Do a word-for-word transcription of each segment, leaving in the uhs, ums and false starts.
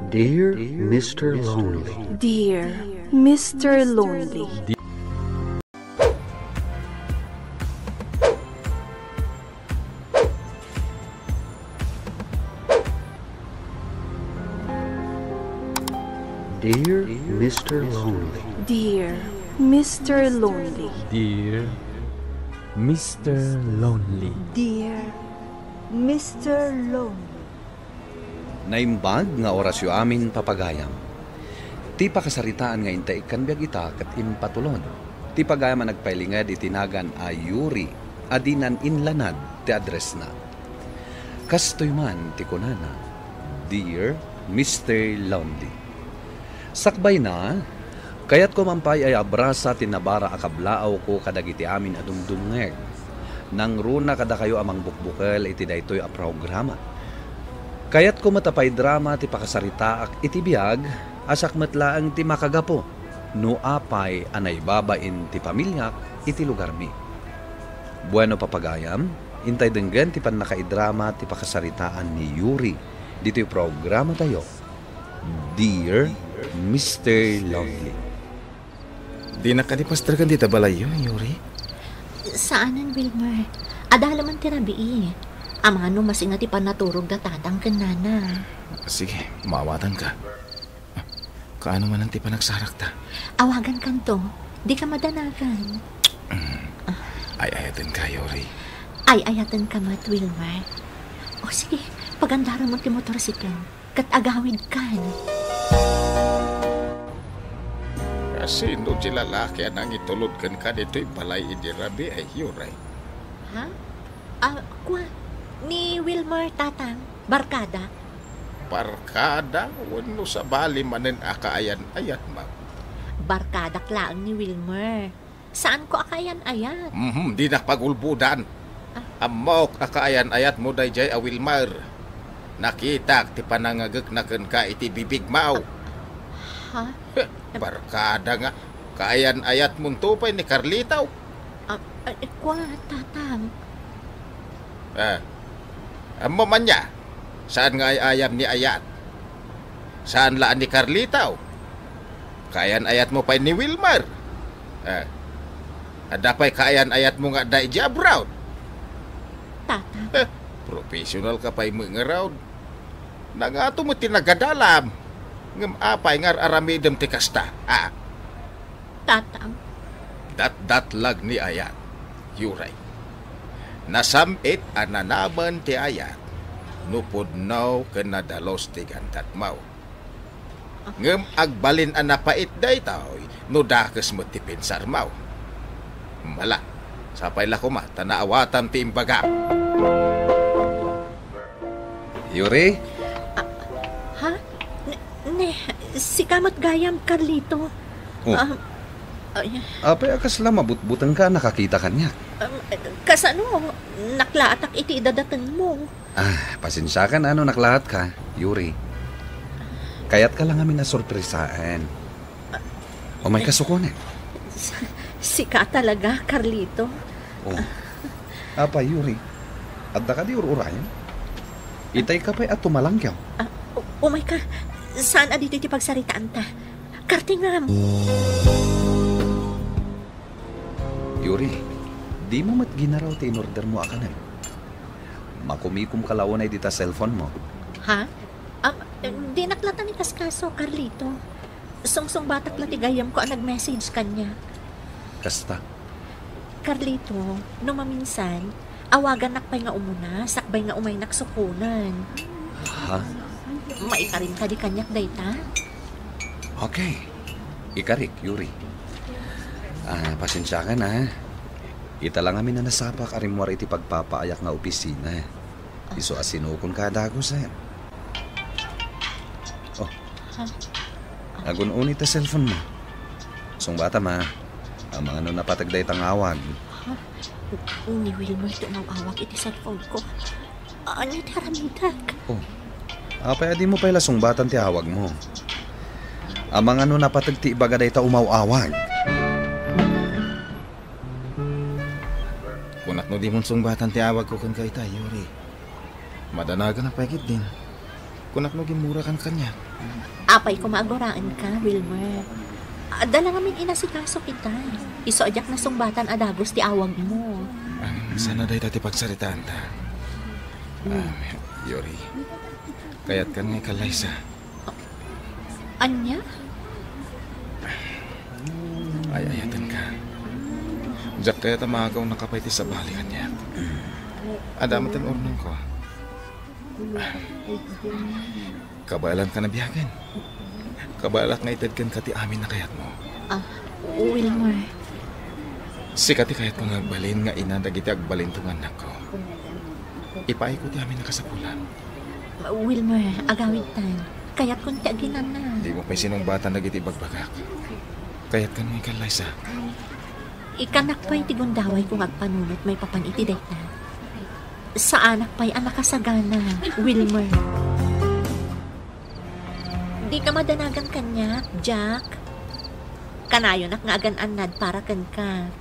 Dear Mister Lonely. Dear Mister Lonely. Dear Mister Lonely. Dear Mister Lonely. Dear Mister Lonely. Dear Mister Lonely. Naimbag nga orasyo amin, papagayam. Ti pakasaritaan nga intaykkan biag ita ket impatulod ti pagayam a nagpailinged iti nagan a Yuri a dinan inlanad ti addressna. Kastoy man ti kunana, "Dear Mister Lonely." Sakbayna, kayatko man pay a abrasa ti nabara a kablaawko kadagiti amin a dumdumngeg. Nangruna kadakayo a mangbukbukel iti daytoy a programa. Kayatko met a paidrama ti pakasaritaak iti biag a siak met laeng ti makagapu no apay a naibabain ti pamiliak iti lugarmi. Bueno, papagayam, intay denggen ti pannakaidrama ti pakasaritaan ni Yuri ditoy programatayo, Dear Mister Lonely. Dinak kadi pastreken dita balayyo, Yuri? Saanen, Wilmer. Adda laeng ti rabii. Amangan no masinna ti pannaturog da tatang ken nana. Sige, maawatanka. Kaano manen ti panagsarakta? Awagankanto. Dika madanagan. Mm. Ay-ayatenka, Yuri. Ay-ayatenka met, Wilmer. O sige, pagandaranmo ti motorsiklo. Ket agawidkan. Kasino ti lalaki a nangitulod kenka ditoy balay idi rabii, Yuri? Ha? Ah, kua, ni Wilmer, tatang. Barkada. Barkada wenno sabali manen a kaayan-ayatmo? Barkadak laeng ni Wilmer. Saanko a kaayan-ayat. Mhm, dinak pagulbodan. Ah. Ammok a kaayan-ayatmo daydiay a Wilmer. Nakitak ti panangngegekna kenka iti bibigmo. Ha? Barkada nga kaayan-ayatmonto pay ni Carlito. Ah, eh, kua, tatang. Ah, ammom ania, saan nga ay-ayam ni Ayat? Saan la a ni Carlito? Kaayan-ayatmo pay ni Wilmer? Ah, adda pay kaayan-ayatmo nga adda idiay abroad? Tatang. Eh, professional ka pay met ngarud. Nangato met ti nagadalam. Ngem apay nga ar-aramidem ti kasta, a? Tatang. Datdatlag ni Ayat, Yuri. Nasam-it a nanamen ti Ayat no pudno ken nadalus ti gantatmo. Ngem agbalin a napait daytoy no dakes met ti pensarmo. Ala, sapay la koma ta naawatam ti imbagam. Yuri? Ah, ha? Ne, ne, sika met gayam, Carlito. Oh. Ah, ay. Apay a kasla mabutbutengka a nakakita kaniak? Um, kasano? Naklaatak iti idadatengmo. Ah, pasensiakan a no naklaatka, Yuri. Kayatka la ngamin a sorpresaen. Umayka sukonen. Sika talaga, Carlito. Oh. Apay, Yuri? Adda kadi ur-urayen? Itay ka pay a tumalanggaw. Ah, u-, umayka. Saan a ditoy ti pagsaritaanta? Kartingam. Yuri, dimo met ginaraw ti inordermo a kanen? Makumikomka la unay dita cellphonemo. Ha? Am, dinak la ta ni kaskaso, Carlito. Sungsungbatak la ti gayyemko a nag-message kaniak. Kasta. Carlito, no maminsan, awagannak pay nga umuna, sakbay nga umaynak sukonen. Ha? Maikarim kadi kaniak dayta? Okay. Ikarik, Yuri. Ah, pasensiakan, ah. Ita la ngamin a nasapak a rimmuar iti pagpapaayak nga opisina. Isu a sinukonka a dagus, eh. Oh. Ha? Agun-uni ta cellphonemo. Sungbatam, a. Amangan no napateg dayta nga awag. Ha? Ni Wilmer ti umaw-awag iti cellphoneko. Ania ti aramidek? Oh. Apay a dimo pay la sungbatan ti awagmo? Amangan no napateg ti ibaga dayta umaw-awag. Kunak no dimon sungbatan ti awagko kenka ita, Yuri. Madanagan a pay ketdin. Kunak no gimmurakan kaniak. Apay koma a guraenka, Wilmer. Adda la ngamin inasikaso kita. Isu a diak nasungbatan a dagus ti awagmo. Ah, sana dayta ti pagsaritaanta. Ah, Yuri, kayatkan nga ikallaysa. Ania? Ay-ayatenka. Diak kayat a maagawnaka pay ti sabali kaniak. Adda met ti urnongko. Kabaelanka a biagen. Kabaelak nga ited kenka ti amin a kayatmo. Ah, Wilmer. Sika ti kayatko nga agbalin nga ina dagiti agbalinto nga annakko. Ipaayko ti amin a kasapulan. Wilmer, agawidtan. Kayatkon ti aginana. Dimo pay sinungbatan dagiti ibagbagak. Kayatkan nga ikallaysa. Ikanak pay ti gundawayko nga agpanunot maipapan iti dayta. Saanak pay a nakasagana, Wilmer. Dika madanagan kaniak, Jack. Kanayonak nga agan-annad para kenka.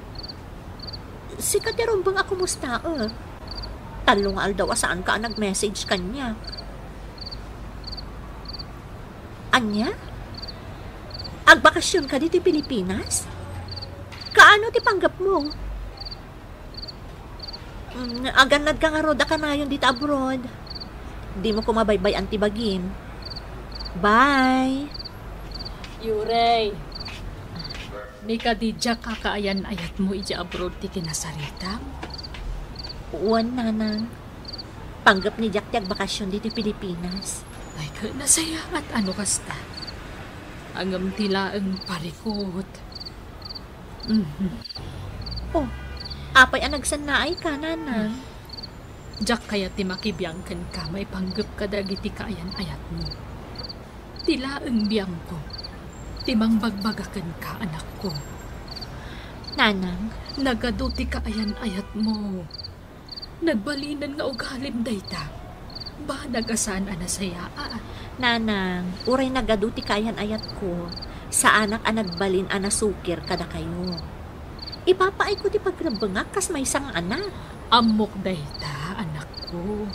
Sika ti rumbeng a kumustaek. Tallo nga aldaw a saanka a nag-message kaniak. Ania? Agbakasionka ditoy Pilipinas? Kaano ti panggepmo? Mm, agannadka ngarud a kanayon dita abroad. Dimo koma baybay-an ti bagim. Bye! Yurey, ni kadi diak a kaayan-ayatmo idiay abroad ti kinasaritam? Wen, nanang. Panggep ni Jack ti agbakasion ditoy Pilipinas. Ay, ket nasayaat a no kasta. Ngem ti laeng parikut. Mhm. Oh, apay a nagsannaayka, nanang? Diak kayat ti makibiang kenka maipanggep kadagiti kaayan-ayatmo. Ti laeng biangko ti mangbagbaga kenka, anakko. Nanang? Nagadu ti kaayan-ayatmo. Nagbalinen nga ugalim dayta. Banag a saan a nasayaat. Nanang, uray nagadu ti kaayan-ayatko, saanak a nagbalin a nasukir kadakayo. Ipapaayko ti pagrebbengak kas maysa nga anak. Ammok dayta, anakko.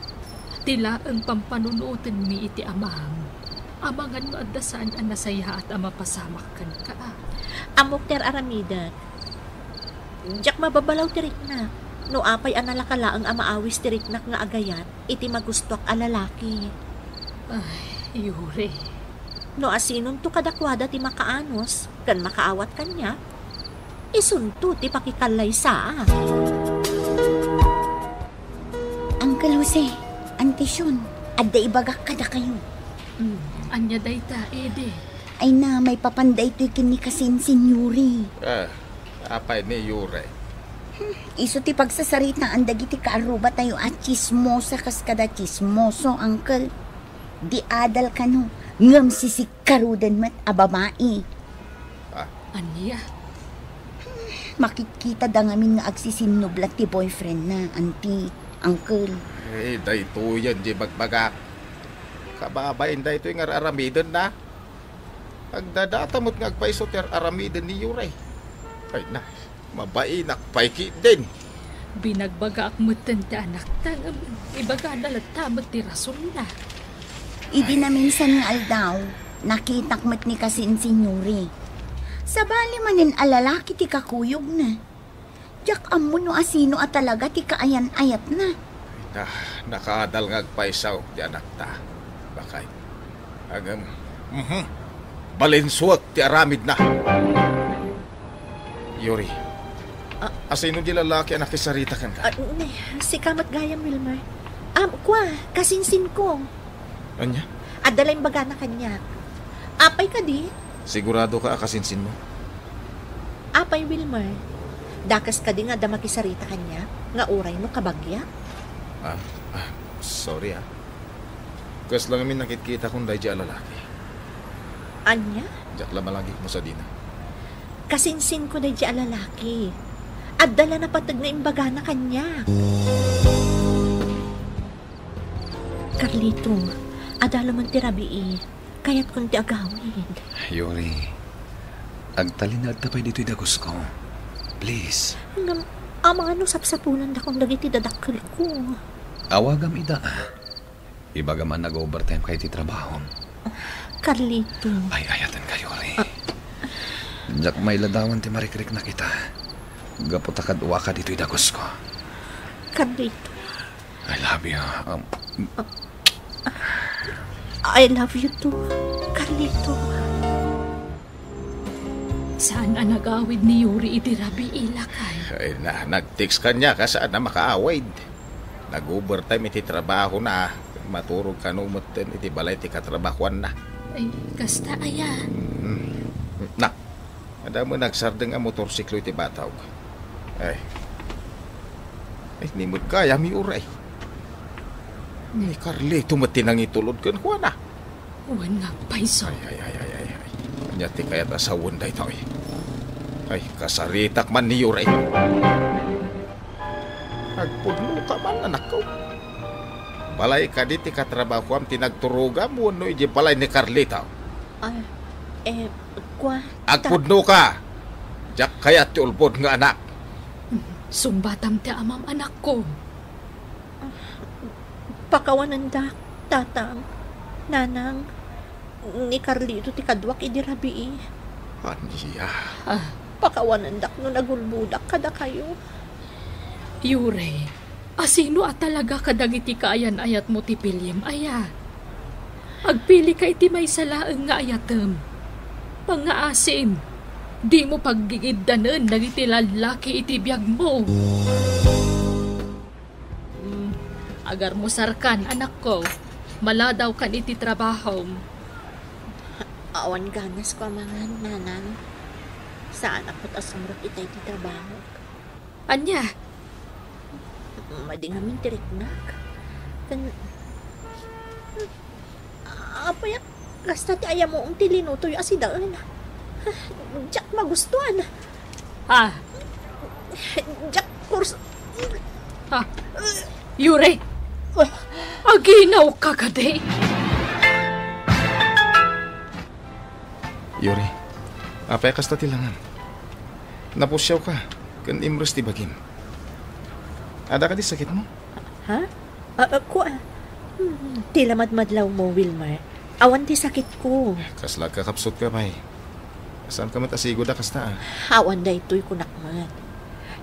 Ti laeng pampanunotenmi iti amam, amangan no adda saan a nasayaat a mapasamak kenka. Ammok ti ar-aramidek. Diak mababalaw ti riknak. No apay a nalaka laeng a maawis ti riknak nga agayat iti magustuak a lalaki. Ay, Yuri. No asinonto kadakuada ti makaanus ken makaawat kaniak, isunto ti pakikallaysaak. Uncle Jose, Auntie Shon, adda ibagak kadakayo. Hmm, ania dayta, Edith? Ay na, maipapan daytoy ken ni kasinsin Yuri. Ah, apay ni Yuri? Hmm, isu ti pagsasaritaan dagiti kaarrubatayo a tsismosa kas kada tsismoso, uncle. Di adal kano, ngem sisikkaruden met a babai. Ah. Ania? Makitkitada ngamin nga agsisinnublat ti boyfriendna, auntie, uncle. Eh, daytoyen ti bagbagak. Kababain daytoy nga ar-aramidenna. Agdadata met nga agpayso ti ar-aramiden ni Yuri. Ay na, mabainak pay ketdin. Binagbagaak metten ti anakta, ngem ibagana latta met ti rasonna. Idi naminsan nga aldaw, nakitak met ni kasinsin Yuri. Sabali manen a lalaki ti kakuyogna. Diak ammo no asino a talaga ti kaayan-ayatna. Ah, nakaadal nga agpayso ti anakta. Bakay. Ngem, mhm. Balinsuek ti aramidna. Yuri. Ah. Asino di lalaki a nakisarita kenka? Ah, ni, sika met gayam, Wilmer. Am, kua, kasinsinko. Ania? Adda la imbagana kaniak. Apay kadi? Siguradoka a kasinsinmo? Apay, Wilmer? Dakes kadi nga adda makisarita kaniak nga uray no kabagiak? Ah, ah, sorry, ah. Kasla ngamin nakitkitakon daydi a lalaki. Ania? Diak la malagipmo sadina. Kasinsinko daydi a lalaki. Adda la napateg nga imbagana kaniak. Carlito, adda la man ti rabii. Kayatkon ti agawid. Yuri, agtalinaedta pay ditoy dagusko. Please. Ngem, amangan no sapsapulendakon dagiti dadakkelko. Awagam ida, ah. Ibagam a nag-overtime ka iti trabahom. Carlito. Ay, ayaten kayo, Ri. Ah. Diak mailadawan ti marikriknak ita. Gapu ta kaduaka ditoy dagusko. Carlito. I love you. Um, I love you too, Carlito. Saan a nagawid ni Yuri iti rabii, lakay? Ay, na, nag-text kaniak a saan a makaawid. Nag-overtime iti trabahona. Maturog kano metten iti balay ti katrabahoanna. Ay, kasta aya? Mm. Na, adda met nagsardeng a motorsiklo iti batog. Ay. Ay, ni met gayam, Yuri. Ni Carlito met ti nangitulod kenkuana. Wen nga agpayso. Ay, ay, ay, ay, ay, ay. Ania ti kayat a sawen daytoy? Ay, kasaritak man ni Yuri. Agpudno ka man, anakko. Balay kadi ti katrabahoam ti nagturogam wenno idiay balay ni Carlito? Ah, eh, kua, ta- Agpudno ka! Diak kayat ti ulbod nga anak. Sungbatam ti amam, anakko. Pakawanendak, Tatang, Nanang, ni Carlito ti kaduak idi rabii. Ania? Ah. Pakawanendak no nagulbodak kadakayo. Yuri, asino a talaga kadagiti kaayan-ayatmo ti piliem aya? Agpilika iti maysa laeng nga ayatem. Pangngaasim, dimo paggigiddanen dagiti lallaki iti biagmo. Mm, agarmusarkan, anakko. Maladawkan iti trabahom. Awan ganasko amangan, Nanang. Saanak met a sumrek itay ti trabaho. Ania? Madi ngamin ti riknak. Ken, apay a kasta ti ayamuom ti linutoyo a sidaen? Diak magustuan. Ah. Diak kurs- Ah. Yuri! Aginaw ka kadi? Yuri, apay a kasta ti langam? Napusiaw ka, ken imres ti bagim. Adda kadi sakitmo? Ha? Ah, ah, kua. Hmm, ti la madmadlawmo, Wilmer. Awan ti sakitko. Kasla agkakapsutka pay. Saanka met a sigud a kasta, ah. Awan daytoy, kunak met.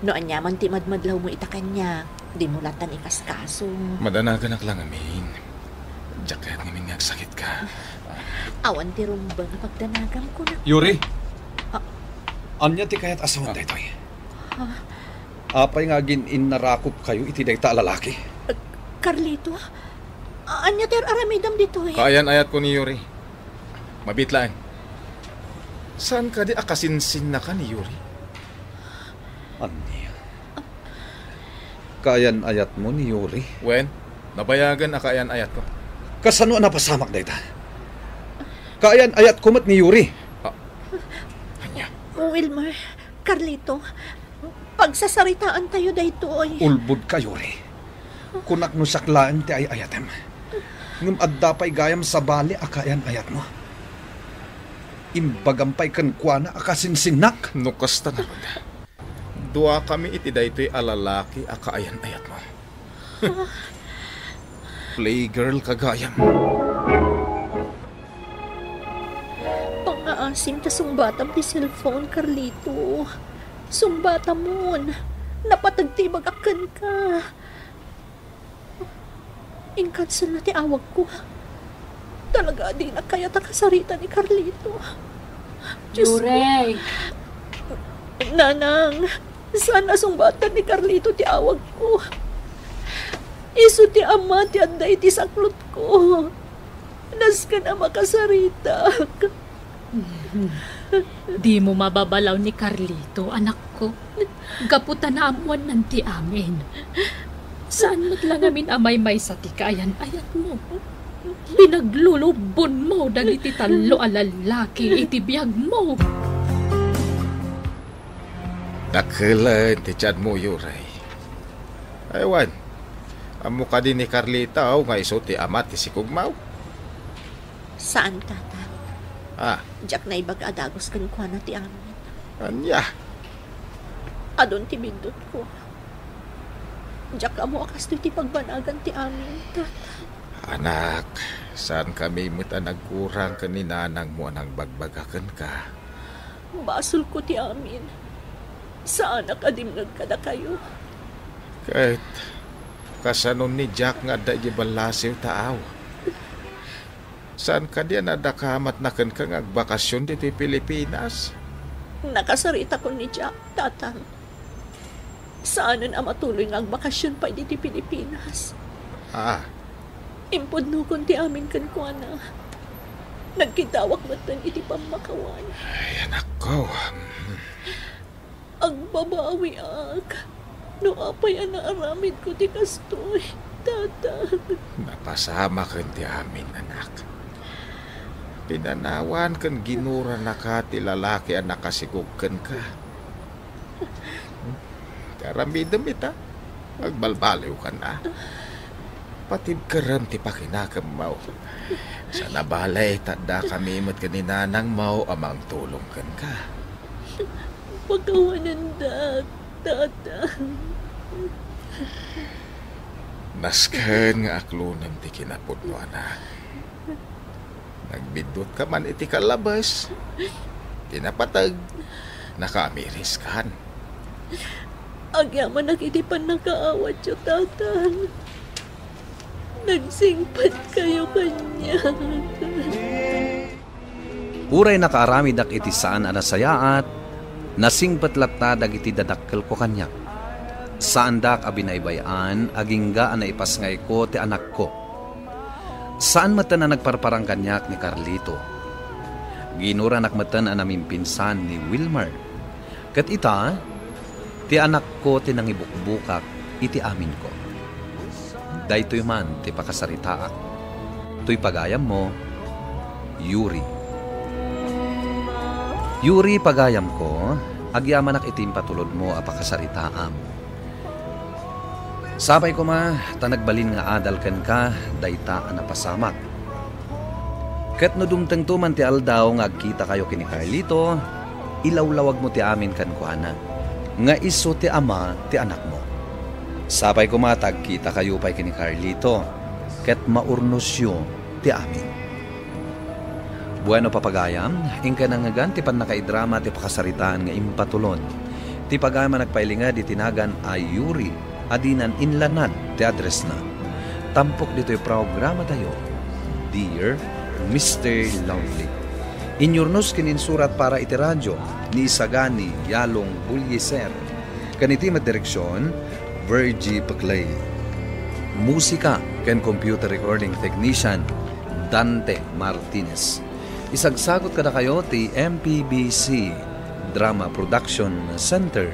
No aniaman ti madmadlawmo ita kaniak, dimo latan ikaskaso. Madanaganak la ngamin. Diak kayat ngamin nga agsakitka. Awan ti rumbeng a pagdanagam, kunak. Yuri! Ah. Ania ti kayat a sawen daytoy? Ah. Apay nga agin-innarakupkayo iti dayta a lalaki? Ah, Carlito? Ania ti ar-aramidem ditoy? Kaayan-ayatko ni Yuri. Mabiit laeng. Saan kadi a kasinsinnaka ni Yuri? Ania? Kaayan-ayatmo ni Yuri? Wen, nabayagen a kaayan-ayatko. Kasano a napasamak dayta? Kaayan-ayatko met ni Yuri. Ah, ania? Wilmer, Carlito, pagsasaritaantayo daytoy. Ulbodka, Yuri. Kunak no siak laeng ti ay-ayatem. Ngem adda pay gayam sabali a kaayan-ayatmo. Imbagam pay kenkuana a kasinsinnak. No kasta ngarud, duakami iti daytoy a lalaki a kaayan-ayatmo. Playgirl ka gayam. Pangngaasim ta sungbatam ti cellphone, Carlito. Sungbatamon. Napateg ti ibagak kenka. Inkanselna ti awagko. Talaga a dinak kayat a kasarita ni Carlito. Diyos ko. Yuri! Nanang, saan a sungbatan ni Carlito ti awagko. Isu ti ama ti adda iti saklotko. Nasken a makasaritak. Dimo mababalaw ni Carlito, anakko. Gapu ta naammoannan ti amin. Saan met la ngamin a maymaysa ti kaayan-ayatmo. Pinaglulubbonmo dagiti tallo a lallaki iti biagmo. Dakelen ti tianmo, Yuri. Ay, wen, ammo kadi ni Carlito nga isu ti ama ti sikugmo? Saan, Tata. Ah. Diak naibaga a dagus kenkuana ti amin. Ania? Adun ti biddutko. Diak ammo a kastoy ti pagbanagan ti amin, Tata. Anak, saankami met a nagkurang ken ni nanangmo a nangbagbaga kenka. Basolko ti amin. Saanak a dimngeg kadakayo. Ket kasano ni Jack nga adda idiay ballasiw, taaw? Saan kadi a nadakamatna kenka nga agbakasyon ditoy Pilipinas? Nakasaritakon ni Jack, Tatang. Saanen a matuloy nga agbakasyon pay ditoy Pilipinas. Ah. Impudnokon ti amin kenkuana. Nagkidawak metten iti pammakawan. Ay, anakko. Agbabawiak. No apay a naaramidko ti kastoy, Tatang? Napasamaken ti amin, anak. Pinanawan ken ginuranaka ti lalaki a nakasigog kenka. Ti aramidem ita, agbalbaliwkan a. Patibkerem ti pakinakemmo. Saan a bale, ta addakami met ken ni nanangmo a mangtulong kenka. Pakawanendak, Tatang. Nasken nga aklonem ti kinapudno, anak. Nagbiddutka man iti kallabes, iti napateg, nakaamiriskan. Agyamanak iti pannakaawatyo, Tatang. Nagsingpetkayo kaniak. Uray nakaaramidak iti saan a nasayaat, nasingpet latta dagiti dadakkelko kaniak. Saandak a binaybay-an agingga a naipasngayko ti anakko. Saan metten a nagparparang kaniak ni Carlito. Ginuranak metten a namimpinsan ni Wilmer. Ket ita, ti anakko ti nangibukbukak iti aminko. Daytoy man ti pakasaritaak. Toy pagayammo, Yuri. Yuri, pagayamko, agyamanak iti impatulodmo a pakasaritaam. Sapay koma ta nagbalin nga adal kenka dayta a napasamak. Ket no dumtengto man ti aldaw nga agkitakayo ken ni Carlito, ilawlawagmo ti amin kenkuana, nga isu ti ama ti anakmo. Sapay koma ta agkitakayo pay ken ni Carlito, ket maurnosyo ti amin. Bueno, papagayam, inka nangngegan ti pannakaidrama ti pakasaritaan nga impatulon. Ti pagayam a nagpailinged iti nagan a Yuri a dinan inlanad ti addressna. Tampok ditoy programatayo, Dear Mister Lonely. Inyurnos ken insurat para iti radyo ni Isagani Yalong Bulliser. Ken iti met direksion, Virgie Peclay. Musika ken computer recording technician, Dante Martinez. Isagsagut kadakayo ti M P B C Drama Production Center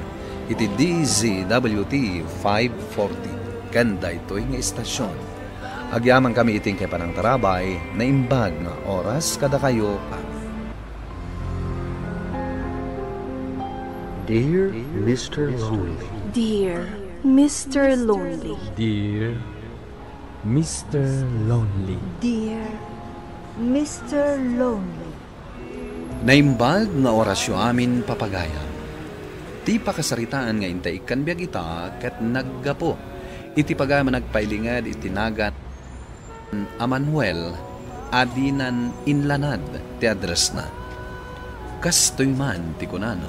iti D Z W T five forty ken daytoy nga istasyon. Agyamankami iti inkay panangtarabay, naimbag nga oras kadakayo. Dear Mister Lonely. Dear Mister Lonely. Dear Mister Lonely. Dear Mister Lonely. Naimbag nga orasyo amin, papagayam. Ti pakasaritaan nga intay ikkan biag ita ket naggapu iti pagayam a nagpailinged iti nagan a Manuel a dinan inlanad ti addressna. Kastoy man ti kunana,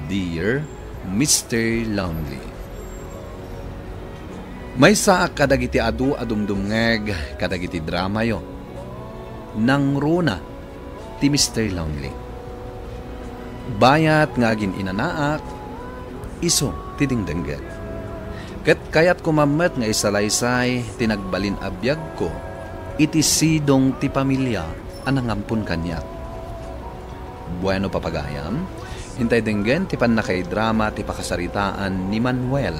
Dear Mister Lonely. Maysaak kadagiti adu a dumdumngeg kadagiti dramayo. Nangruna ti Mister Lonely. Bayat nga agin-inanaak, isu ti dingdengget. Ket kayatko man met nga isalaysay ti nagbalin a biagko iti sidong ti pamilia a nangampon kaniak. Bueno, papagayam, intay denggen ti pannakaidrama ti pakasaritaan ni Manuel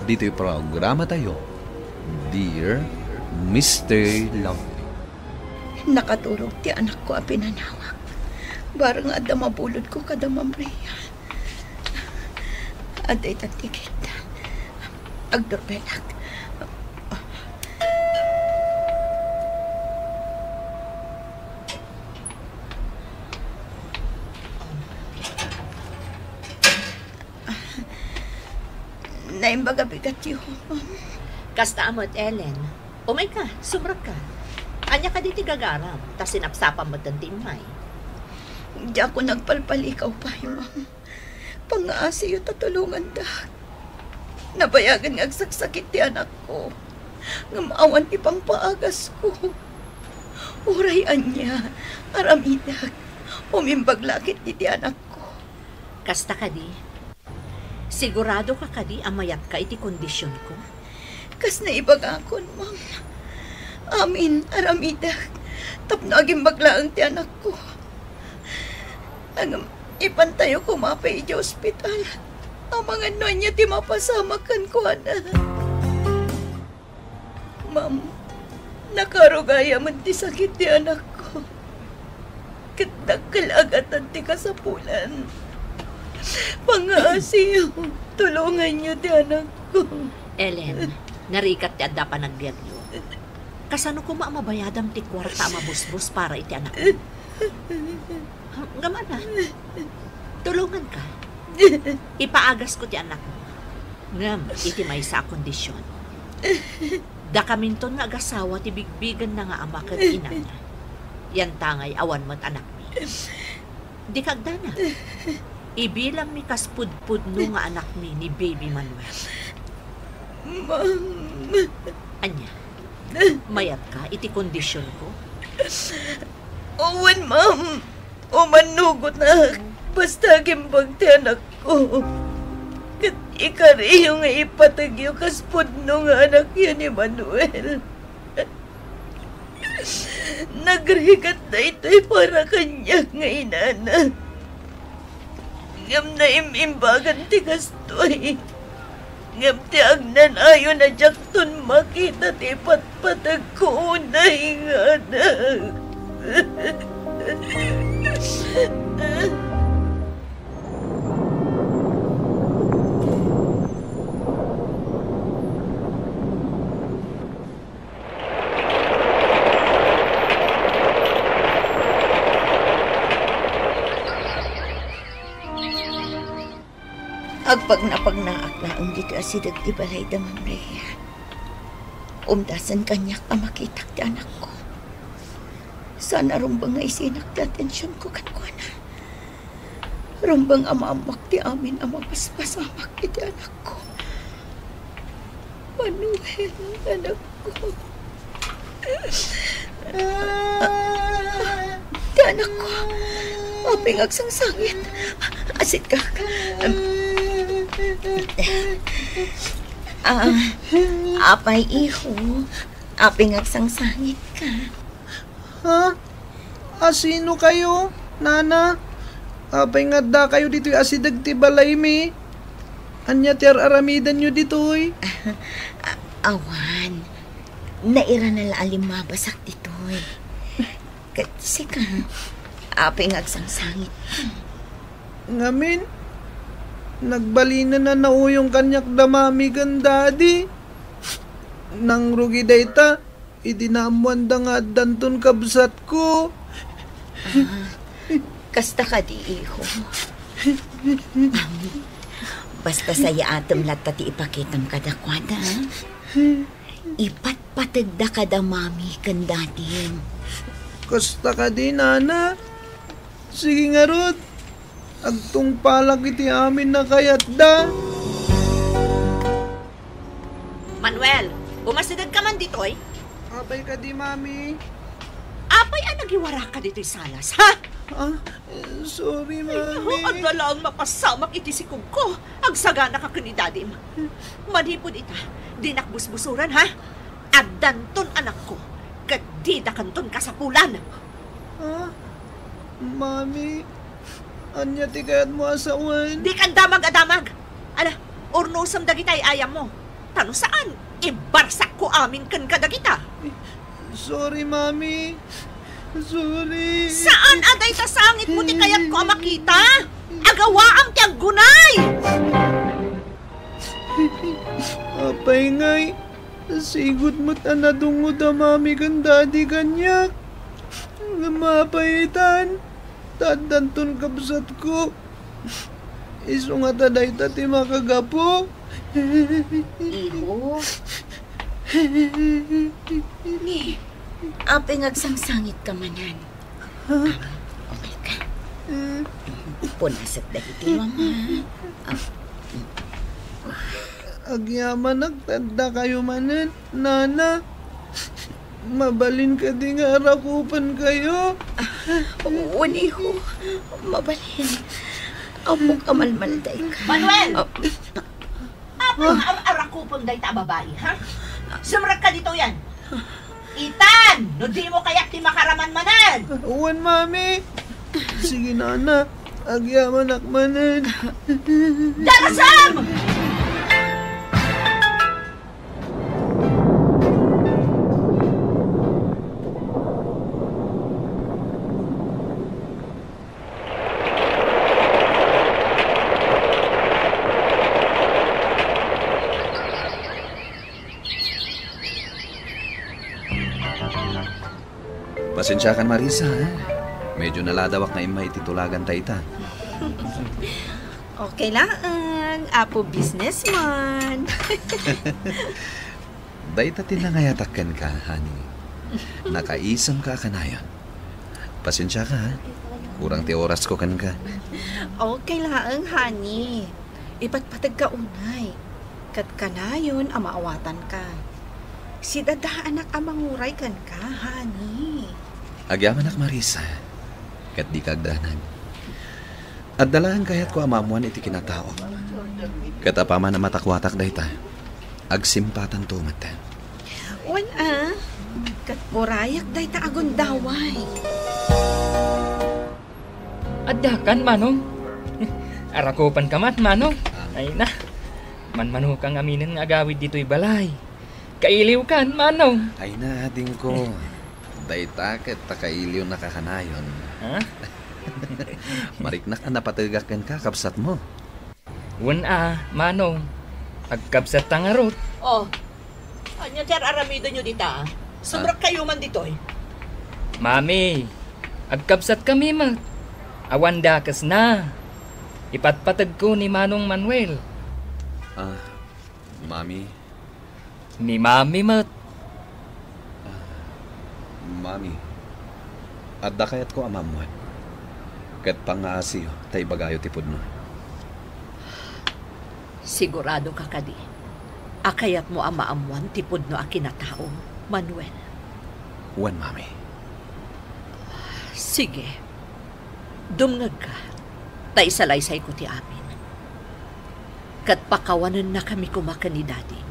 ditoy programatayo, Dear Mister Lonely. Nakaturog ti anakko a pinanawak. Bareng nga adda mabulodko kada mamriyan. Adda ita ticket. Agdurbelak. Naimbag a bigatyo. Kasta met, Ellen. Umayka, sumrekka. Ania kadi ti gagaram, ta sinapsapam metten ti immay? Diakon agpalpalikaw pay, ma'am. Pangngaasiyo ta tulongandak. Nabayagen nga agsaksakit ti anakko. Ngem awan ti pangpaagasko. Uray ania, aramidek. Umimbag la ketdi ti anakko. Kasta kadi? Siguradoka kadi a mayatka iti kondisionko? Kas naibagakon, ma'am. Amin, aramidek. Tapno agimbag laeng ti anakko. Ngem, ipantayo koma pay idiay ospital. Amangan no ania ti mapasamak kenkuana. Ma'am, nakarugay a met ti sakit ti anakko. Ket dakkel a gatad ti kasapulan. Pangngaasiyo, tulonganyo ti anakko. Ellen, narigat ti adda panagbiagyo. Kasano koma a mabayadam ti kuarta a mabusbos para iti anakmo? Ngem, ana, tulonganka. Ipaagasko ti anakmo. Ngem iti maysa a kondision. Dakaminton nga agasawa ti bigbigenna nga ama ken inana. Yantangay awan met anakmi. Dika agdanag. Ibilangmi kas pudpudno nga anakmi ni Baby Manuel. Ma'am. Ania? Mayatka iti kondisionko? Wen, ma'am. Umannugotak, basta agimbag ti anakko. Ket ikariyo nga ipategyo kas pudno nga anakyo ni Manuel. Nagrigat daytoy para kaniak nga inana. Ngem naim-imbagan ti kastoy. Ngem ti agnanayon a diakton makita ti patpategko unay nga anak. Agpagnapagnaak laeng ditoy asideg ti balay da Ma'am Rhea. Umdasen kaniak a makitak ti anakko. Saan a rumbeng nga isinak ti atensionko kenkuana. Rumbeng a maammoak ti amin a mapaspasamak iti anakko. Manuel, anakko. Ah, ti anakko. Apay nga agsangsangit? Asidka. Ah, apay, iho. Apay nga agsangsangit ka? Ha? Asino kayo, nana? Apay nga adda kayo ditoy asideg ti balaymi? Ania ti ar-aramidanyo ditoy? A-, awan. Nairana la a limmabasak ditoy. Ket sika, apay nga agsangsangit? Ngamin, nagbalinen a nauyong kaniak da mami ken daddy. Nangrugi dayta, idi naammoanda nga addanton kabsatko. Ah, kasta kadi, iho. Basta sayaatem latta ti ipakitam kadakuada, ha? Ipatpategda kada mami ken dadim. Kasta kadi, nana? Sige ngarud, agtungpalak iti amin a kayatda. Manuel, umasideg ka man ditoy? Apay kadi, mami? Apay a nagiwaraka ditoy salas, ha? Ah, sorry, mami. Ay, adda laeng mapasamak iti sikogko. Agsagana ka ken ni dadim. Manipud ita, dinak busbusoran, ha? Addanton anakko, ket didakanton kasapulan. Ah, mami, ania ti kayatmo a sawen? Dika damag a damag. Ala, urnosem dagiti ay-ayammo. Ta no saan, ibarsakko amin ken kadagita. Sorry, mami. Sorry. Saan a dayta sangitmo ti kayatko a makita? Agawaam ti aggunay! Apay ngay, sigud met a nadungod a mami ken daddy kaniak. Ngem apay itan, ta addanton kabsatko. Isu ngata dayta ti makagapu. Iho, Ni, apay nga agsangsangitka manen? Ha? Ah, okay ka. Punaset dagiti mama. Ah. Agyamanak ta addakayo manen, Nana. Mabalin kadi nga arakupenkayo? Wen, iho. Mabalin. Ammok a malmaldayka. Manuel! Ah. Apay nga ar-arakupen dayta a babai, ha? Sumrekka ditoyen. Itan, no dimo kayat ti makaraman manen. Wen, Mami. Sige, Nana. Agyamanak manen. Darasam! Pasensiakan, Marisa, eh. Medyo naladawak nga immay iti tulaganta ita. Okay laeng, Apo Businessman. Dayta ti nangayatak kenka, honey. Nakaisemka a kanayon. Pasensiaka, ha? Kurang ti orasko kenka. Okay laeng, honey. Ipatpategka unay. Ket kanayon a maawatanka. Sidadaanak a manguray kenka, honey. Agyamanak, Marisa. Ket dika agdanag. Adda laeng kayatko a maammoan iti kinataom. Ket apaman a matakuatak dayta, agsimpatanto met. Wen a, ket urayak dayta a gundaway. Addakan, Manong. Arakupenka met, Manong. Ay na, manmanoka ngaminen nga agawid ditoy balay. Kailiwkan, Manong. Ay na, adingko. Dayta ket ta kailiwnaka kanayon. Ha? Mariknak a napategak kenka, kabsatmo. Wen a, Manong. Agkabsatta ngarud. Oh, ania ti ar-aramidenyo dita? Sumrekkayo man ditoy. Mami, agkabsatkami met. Awan dakesna. Ipatpategko ni Manong Manuel. Ah, Mami, ni Mami met. Ah, Mami, adda kayatko a maammoan. Ket pangngaasiyo ta ibagayo ti pudno. Siguradoka kadi a kayatmo a maammoan ti pudno a kinataom, Manuel? Wen, Mami. Sige. Dumngegka, ta isalaysayko ti amin. Ket pakawanennakami koma ken ni Dadim.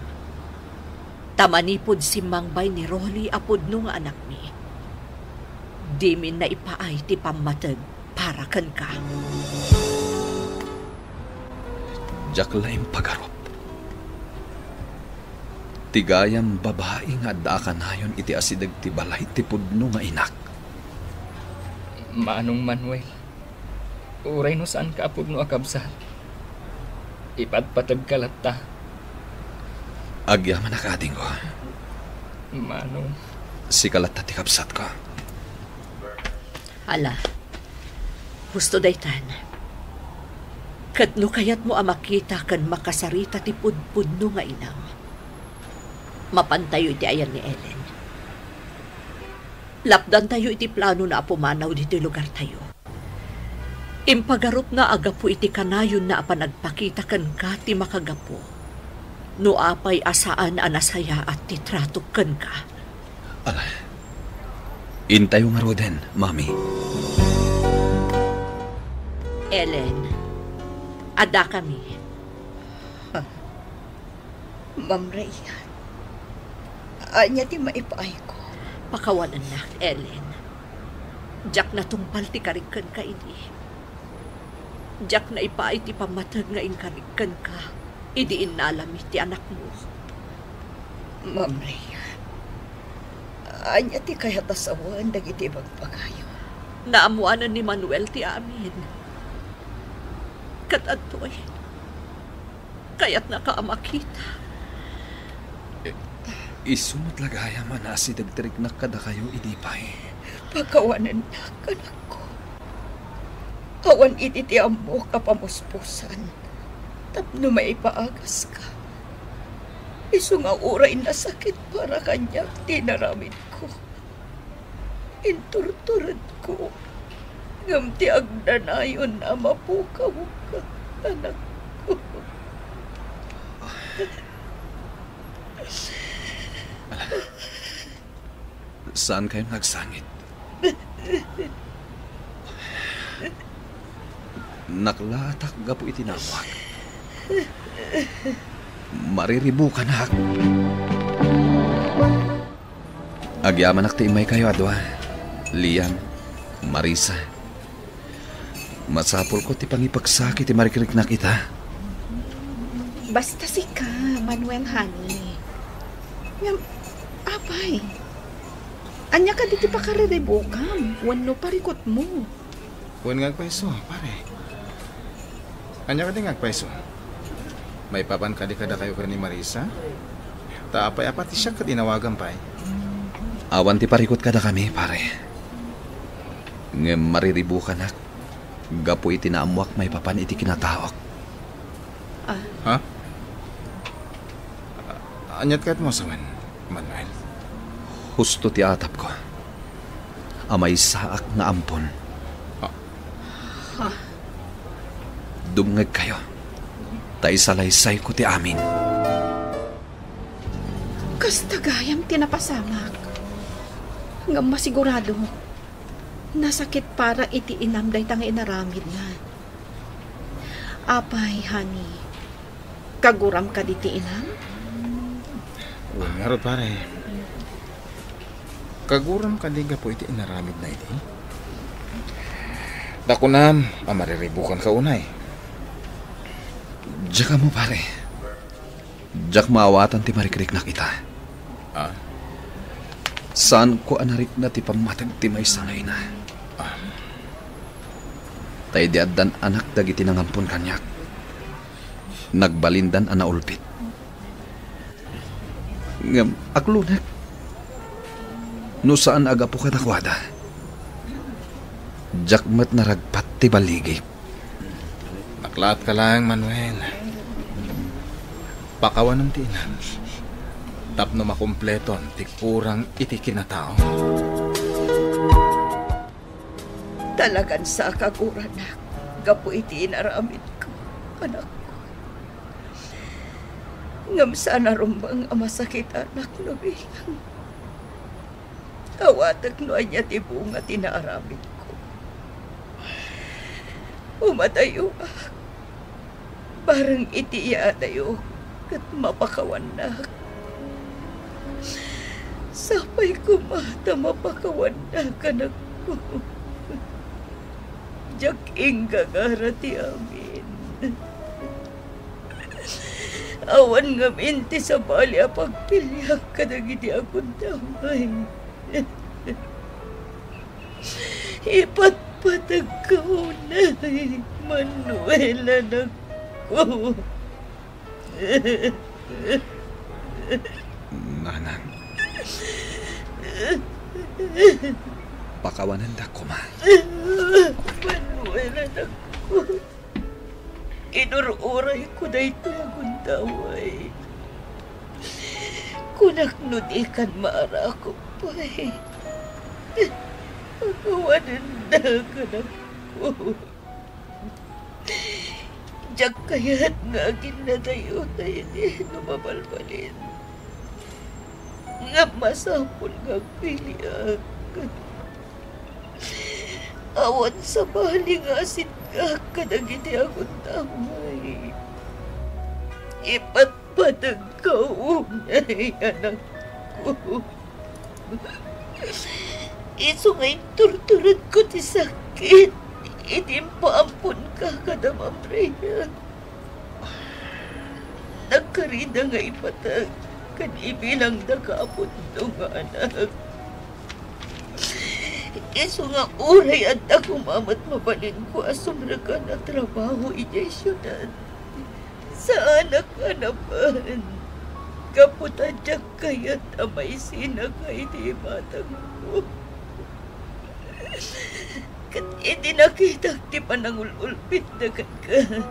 Ta manipud simmangbay ni Rolly a pudno nga anakmi, dimin naipaay ti pammateg para kenka. Diak la impagarup. Ti gayam babai nga adda a kanayon iti asideg ti balay ti pudno nga inak. Manong Manuel, uray no saanka a pudno a kabsat, ipatpategka latta. Agyamanak, adingko. Manong. Sika latta ti kabsatko. Ala, husto daytan. Ket no kayatmo a makita ken makasarita ti pudpudno nga inam, mapantayo iti ayan ni Ellen. Lapdantayo iti plano na a pumanaw ditoy lugartayo. Impagarupna a gapu iti kanayonna a panagpakita kenka ti makagapu no apay a saan a nasayaat ti tratok kenka. Ala, intayo ngaruden, Mami. Ellen, addakami. Ma'am Rhea, ania ti maipaayko? Pakawanennak, Ellen. Diak natungpal ti karig kenka idi. Diak naipaay ti pammateg nga inkarig kenka idi innalami ti anakmo. Ma'am Rhea, ania ti kayat a sawen dagiti ibagbagayo? Naammoanen ni Manuel ti amin. Ket adtoy, kayatnaka a makita. I-, isu met la gayam a naasideg ti riknak kadakayo idi pay. Pakawanennak, anakko. Awan idi ti ammok a pamuspusan tapno maipaagaska. Isu nga uray nasakit para kaniak ti inaramidko. Inturturedko, ngem ti agdanayon a mapukawka, anakko. Saan kayo nagsangit? Naklaatak gapu iti naammoak. Mariribukanak. Agyamanak ti immaykayo a dua, Liam, Marisa. Masapulko ti pangipagsakit ti marikriknak ita. Basta sika, Manuel, honey. Ngem, apay, ania kadi ti pakariribukam wenno parikutmo? Wen nga agpayso, pare. Ania kadi nga agpayso? Maipapan kadi kadakayo ken ni Marisa? Ta apay a pati siak ket inawagam pay? Awan ti parikut kadakami, pare. Ngem mariribukanak gapu iti naammoak maipapan iti kinataok. Ah. Ha? Aniat kayatmo a sawen, Manuel? Husto ti atapko a maysaak nga ampon. Ha? Ha? Dumngegkayo, ta isalaysayko ti amin. Kasta gayam ti napasamak. Ngem masigurado, nasakit para iti inam dayta nga inaramidna. Apay, honey, kaguram kadi ti inam? Wen ngarud, pare. Kaguram kadi gapu iti inaramidna idi? Ta kunam a mariribukanka unay. Diak ammo, pare. Diak maawatan ti marikriknak ita. Ah? Saanko a narikna ti pammateg ti maysa nga ina. Ah. Ta idi addan anak dagiti nangampon kaniak, nagbalindan a naulbit. Ngem aklonek no saan a gapu kadakuada. Diak met naragpat ti balligik. Naklaatka laeng, Manuel. Pakawanem ti inam tapno makumpleton ti kurang iti kinatao. Talagan sa a kaguranak gapu iti inaramidko, anakko. Ngem saan a rumbeng a masakitanak no bilang. Awatek no ania ti bunga ti naaramidko. Umadayoak. Bareng iti yaadayo ket mapakawannak. Sapay koma ta mapakawannak, anakko. Diak inggagara ti amin. Awan ngamin ti sabali a pagpiliak kadagiti agundaway. Ipatpateg ka unay, Manuel, anakko. Nanang, pakawanendak koma. Manuel, anakko. Inur-urayko daytoy a gundaway. Kunak no dikan maarakup pay. Pakawanendak, anakko. Diak kayat nga aginnadayo daydi no mabalbalin. Ngem masapul nga agpiliak. Awan sabali nga asingak kadagiti agundaway. Ipatpateg ka unay, anakko. Isu nga inturturedko ti sakit idi impaamponka kada mamre. Nagkarida nga ipateg ken ibilangdaka a pudno nga anak. Isu nga uray adda koma met mabalinko a sumrekkan a trabaho idiay siudad, saanak a napan gapu ta diak kayat a maisinaka iti imatangko. Ket idi nakitak ti panangul-ulbitda kenka,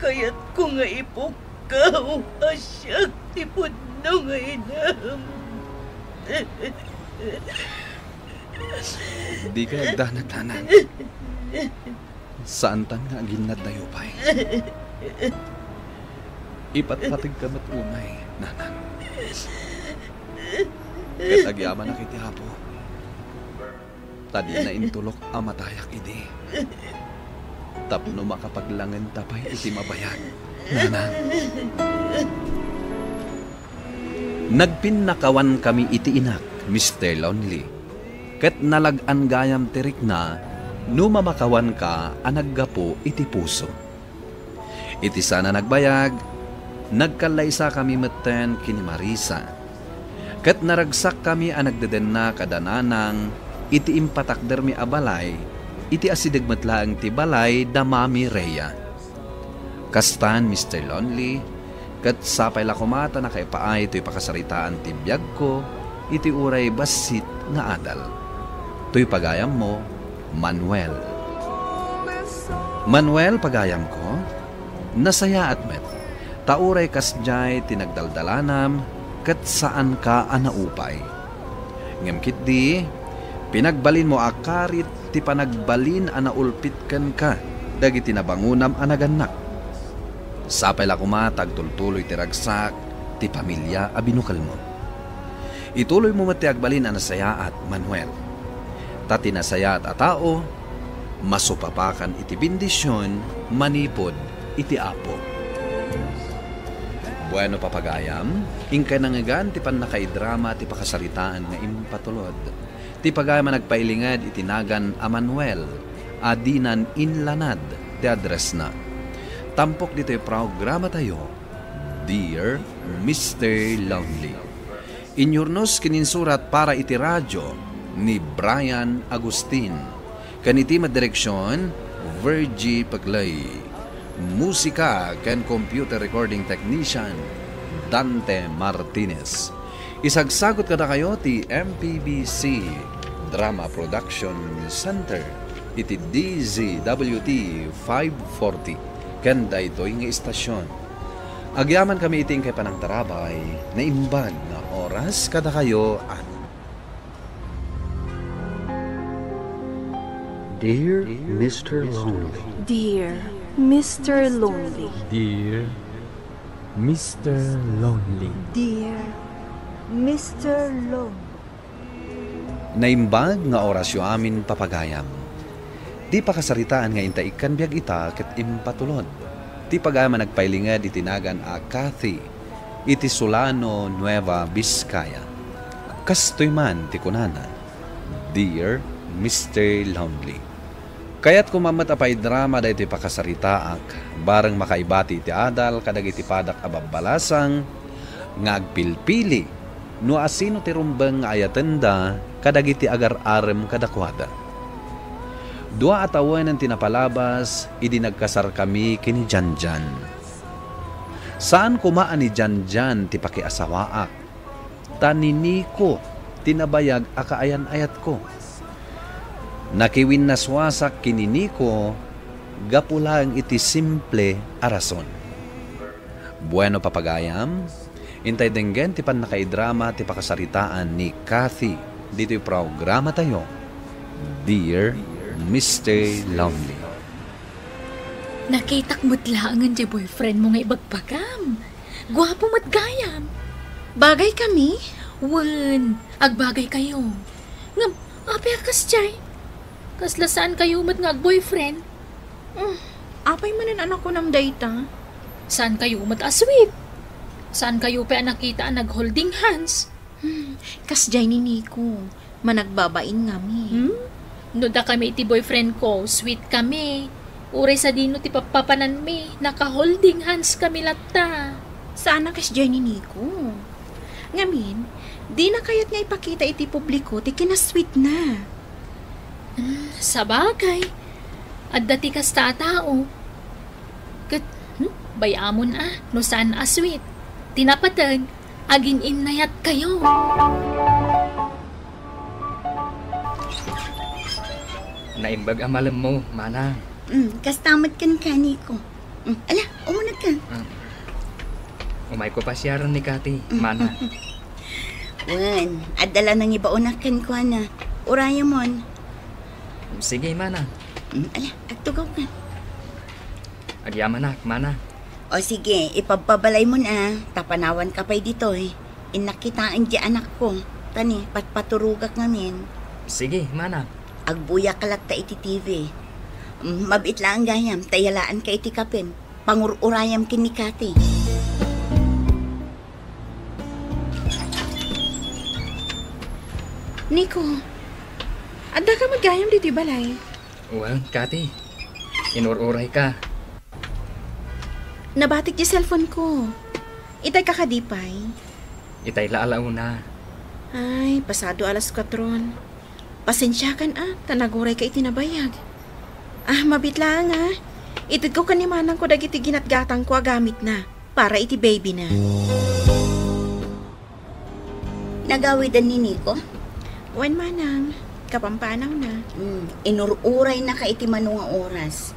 kayatko nga ipuk- Kaw a siak ti pudno nga inam. Dika agdanag, Nanang. Saantan nga aginnaddayo pay. Ipatpategka met unay, Nanang. Ket agyamanak iti Apo. Ta dina intulok a matayak idi. Tapno makapaglangenta pay iti mabayag, Nanang. Nagpinnakawankami iti inak, Mister Lonely, ket nalag-an gayam ti rikna no mamakawanka a naggapu iti puso. Iti saan a nagbayag, nagkallaysakami metten ken ni Marisa. Ket naragsakkami a nagdedenna kada Nanang iti impatakdermi a balay, iti asideg met laeng ti balay da Mami Rhea. Kastan, Mister Lonely, ket sapay la koma ta nakaipaay toy pakasaritaan ti biagko iti uray bassit nga adal. Toy pagayammo, Manuel. Manuel, pagayamko, nasayaat met, ta uray kasdiay ti nagdaldalanam ket saanka a naupay. Ngem ketdi, pinagbalinmo a karit ti panagbalin a naulpit kenka dagiti nabangonam a nagannak. Sapay la koma ta agtultuloy ti ragsak ti pamilia a binukelmo. Ituloymo met ti agbalin a nasayaat, Manuel. Ta ti nasayaat a tao, masupapakan iti bendision manipud iti Apo. Bueno, papagayam, inkay nangngegan ti pannakaidrama ti pakasaritaan nga impatulod. Ti pagayam a nagpailinged iti nagan a Manuel a dinan inlanad ti addressna. Tampok ditoy programatayo, Dear Mister Lonely. Inyurnos ken insurat para iti radio ni Brian Agustin. Ken iti madireksion, Virgie Pegley. Musika ken computer recording technician, Dante Martinez. Isagsagut kadakayo ti M P B C Drama Production Center iti D Z W T five forty ken daytoy nga istasyon. Agyamankami iti inkay panangtarabay, naimbag nga oras kadakayo, Ann. Dear Mister Lonely. Dear Mister Lonely. Dear Mister Lonely. Dear Mister Lonely. Naimbag nga orasyo amin, papagayam. Ti pakasaritaan nga inta ikkan biag ita ket impatulod. Ti pagayam a nagpailinged iti nagan a Kathy iti Solano, Nueva Vizcaya. Kastoy man ti kunana, Dear Mister Lonely. Kayatko man met a paidrama daytoy pakasaritaak, bareng makaibati iti adal kadagiti padak a babbalasang nga agpilpili no asino ti rumbeng nga ayatenda kadagiti agar-arem kadakuada. Dua a tawenen ti napalabas idi nagkasarkami ken ni Janjan. Saan koma a ni Janjan ti pakiasawaak, ta ni Nico ti nabayag a kaayan-ayatko. Nakiwinnasuasak ken ni Nico gapu laeng iti simple a rason. Bueno, papagayam, intay denggen ti pannakaidrama ti pakasaritaan ni Kathy ditoy programatayo, Dear Mister Lonely. Nakitak met laengen ti boyfriend mo nga ibagbagam. Guapo met gayam. Bagay kami? Wen, agbagay kayo. Ngem, apay a kasdiay? Kasla saan kayo met nga agboyfriend? Mm, apay manen a nakunam dayta? Saan kayo met a sweet? Saan kayo pay a nakita a nag-holding hands? Hmm, kasdiay ni Nico, managbabain ngami. Hmm? No dakami iti boyfriend ko, sweet kami. Uray sadino ti pappapananmi, naka-holding hands kami latta. Saan a kasdiay ni Nico. Ngamin, dina kayat nga ipakita iti publiko ti kinasweetna. Hmm, sabagay, adda ti kasta a tao. Ket, hmm, bay-amon a, no saan a sweet. Ti napateg, agin-innayat kayo. Naimbag a malemmo, Manang. Mm, kasta met kenka, Nico. Mm, ala, umuneg ka. Ah. Umayko pasiaren ni Kati, Manang. Wen, adda la nangibaonak kenkuana. Urayemon. Sige, Manang. Mm, ala, agtugawka. Agyamanak, Manang. O sige, ipabpabalaymon a, ta panawanka pay ditoy. Innak kitaen di anakko. Tani, patpaturogak ngamin. Sige, Manang. Agbuyak latta iti T V. Mm, mabit laeng gayam, ta yalaanka iti kapem. Pangur-urayam ken ni Kati. Nico, addaka met gayam ditoy balay? Wen, Kati, inur-urayka. Nabatik ti cellphone ko. Itayka kadi pay? Itay la alauna. Ay, pasado alas kuatron. Pasensiakan a, ta nagurayka iti nabayag. Ah, mabit laeng a. Itedko ken ni manangko dagiti ginatgatangko a gamitna para iti baby na. Nagawiden ni Nico? Wen, manang, kapampanawna. Hmm, inur-uraynaka iti mano nga oras.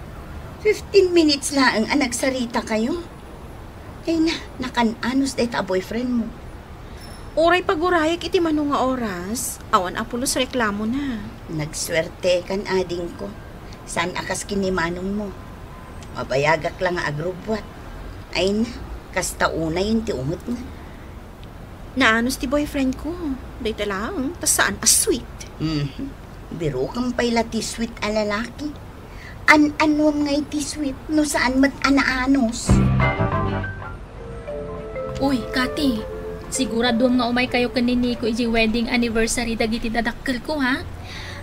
Fifteen minutes laeng a nagsaritakayo. Ay na, nakan-anos dayta a boyfriend mo. Uray pagurayak iti mano nga oras, awan a pulos reklamona. Nagsuertekan, adingko. Saan a kas ken ni manongmo. Mabayagak la nga agrubbuat. Ay na, kasta unayen ti ungetna. Naanos ti boyfriend ko. Dayta laeng, ta saan a sweet. Mhm. Birokem pay la ti sweet a lalaki. An-anuem ngay ti sweet no saan met a naanos? Uy, Kati, siguraduem nga umaykayo ken ni Nico idiay wedding anniversary dagiti dadakkelko, ha?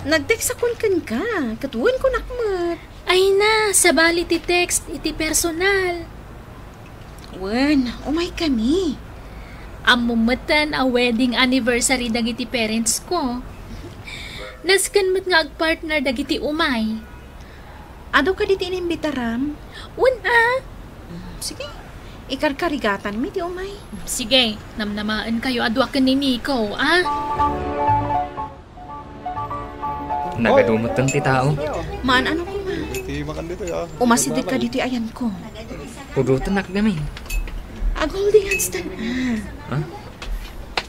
Nag-textakon kenka, ket wen, kunak met. Ay na, sabali ti text iti personal. Wen, umaykami. Ammom metten a wedding anniversary dagiti parents ko. Nasken met nga agpartner dagiti umay. Adu kadi ti inimbitaram? Wen a. Mm, sige. Ikarkarigatanmi ti umay. Sige, namnamaenkayo a dua ken ni Nico, a? Nagadu metten ti tao. Maan-ano koma. Iti makan dito, ya. Umasideg kadi ti ayanko. Pudotennak gamin. Ag-holding hands tan a. Ha?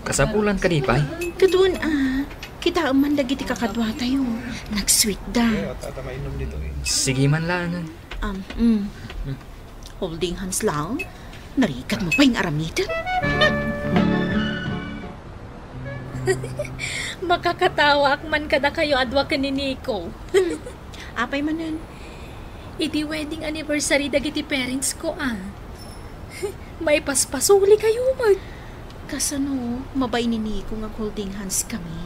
Kasapulan kadi pay? Ket wen a. Kitaem man dagiti kakaduatayo. Nag-sweet da. Eh, at, at mainom dito, eh. Sige man laeng. Um, mm. Holding hands lang? Narigat mo pay nga aramiden? Makakatawaak man kadakayo a dua ken ni Nico. Apay manen? Iti wedding anniversary dagiti parents ko, a. Maipaspasuli kayo met. Kasano, mabay ni Nico nga holding hands kami?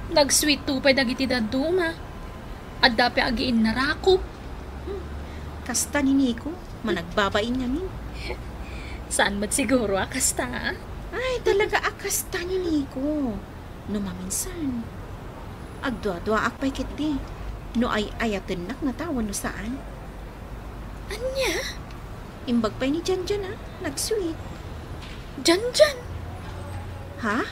Nag-sweet to pay dagiti dadduma. Adda pay agiinnarakop. Hmm. Kasta ni Nico, managbabain ngamin. Saan met siguro a kasta, a? Ay, talaga a kasta ni Nico. No maminsan, agduaduaak pay ketdi no ay-ayatennak nga tao wenno saan. Ania? Imbag pay ni Janjan a nag-sweet. Janjan? Ha?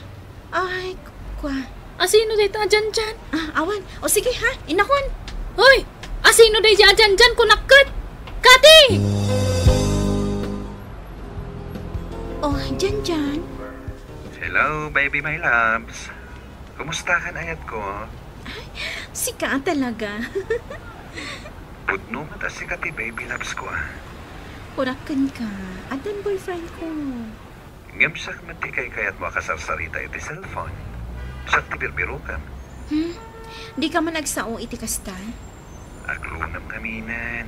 Ay, kua. Asino dayta a Janjan? Ah, awan. O sige ha, inakon. Hoy! Asino dayta a Janjan, kunak ket? Kati! Oh, Janjan. Hello, baby my loves. Kumusta kan ayat ko? Ay, sika talaga. Pudno met a sika ti baby loves ko, a. Kunak kenka, addan boyfriend ko. Ngem siak met ti kaykayatmo a kasarsarita iti cellphone. Siak ti birbirokem. Hmm? Dika man agsao iti kasta? Aglunem ngaminen.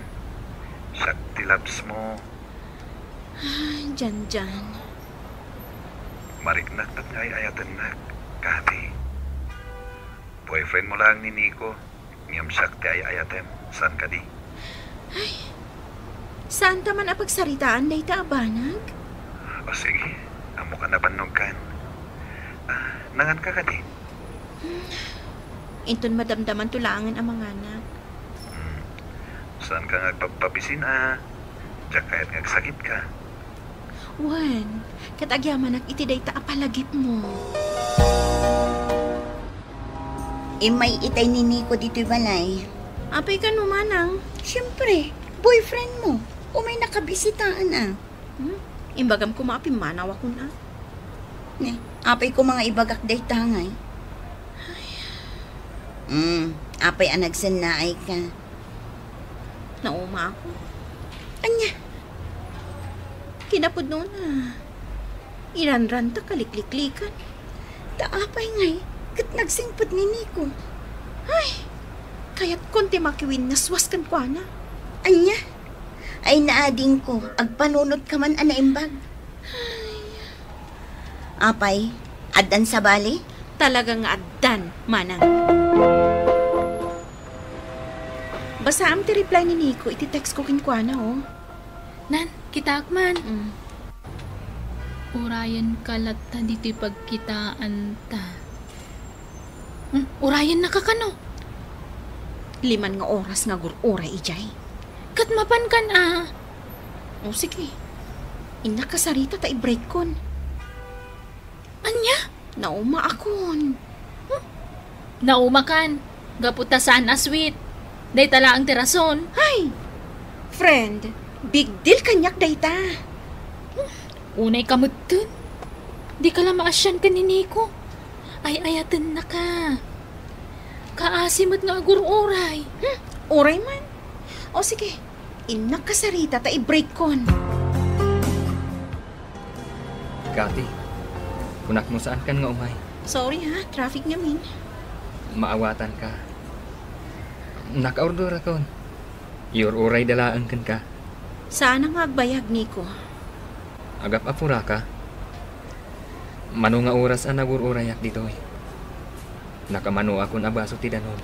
Siak ti loves mo. Ay, Janjan. Mariknak met nga ay-ayatennak, Kati. Boyfriend mo laeng ni Nico, ngem siak ti ay-ayatem, saan kadi? Ay, saanta man a pagsaritaan dayta a banag? O sige, ammoka a bannogkan. Ah, nanganka kadi? Hmm, inton madamdamanto laengen a manganak. Hmm. Saanka nga agpabpabisin a diak kayat nga agsagitka. Wen, ket agyamanak iti dayta a palagipmo. Immay itay ni Nico ditoy balay. Apay kano, manang? Siyempre, boyfriend mo. Umaynaka bisitaen a. Hmm? Imbagam koma a pimmanawakon a. Ne, apay koma nga ibagak dayta ngay? Hmm, apay a nagsennaayka? Naumaakon. Ania? Kinapudnona, iranranta kalikliklikan. Ta apay ngay ket nagsingpet ni Nico? Ay, kayatkon ti makiwinnaswas kenkuana. Ania? Ay, naadingko, agpanunotkaman a naimbag. Apay, addan sabali? Talaga nga addan, manang. Basaam ti reply ni Nico iti text ko kenkuana, oh. Nan, kitaak man. Mm. Urayenka latta ditoy pagkitaanta. Hmm, urayennaka kano? Liman nga oras nga agur-uray idiay. Ket mapankan a. O, sige. Innak kasarita ta i-breakkon. Ania? Naumaakon. Hmm? Naumakan. Gapu ta saan a sweet. Dayta laeng ti rason. Ay! Friend, big deal kaniak dayta. Hmm, unayka metten. Dika la maasian ken ni Nico. Ay-ayatennaka. Kaasi met nga agur-uray. Hmm, uray man. O sige, innak kasarita ta i-breakkon. Kati, kunak no saankan nga umay. Sorry ha, traffic ngamin. Maawatanka. Nakaorderakon. Iur-urayda laeng kenka. Saan nga agbayag, Nico. Agap-apuraka. Mano nga oras a nagur-urayak ditoy. Nakamanoakon a baso ti danum.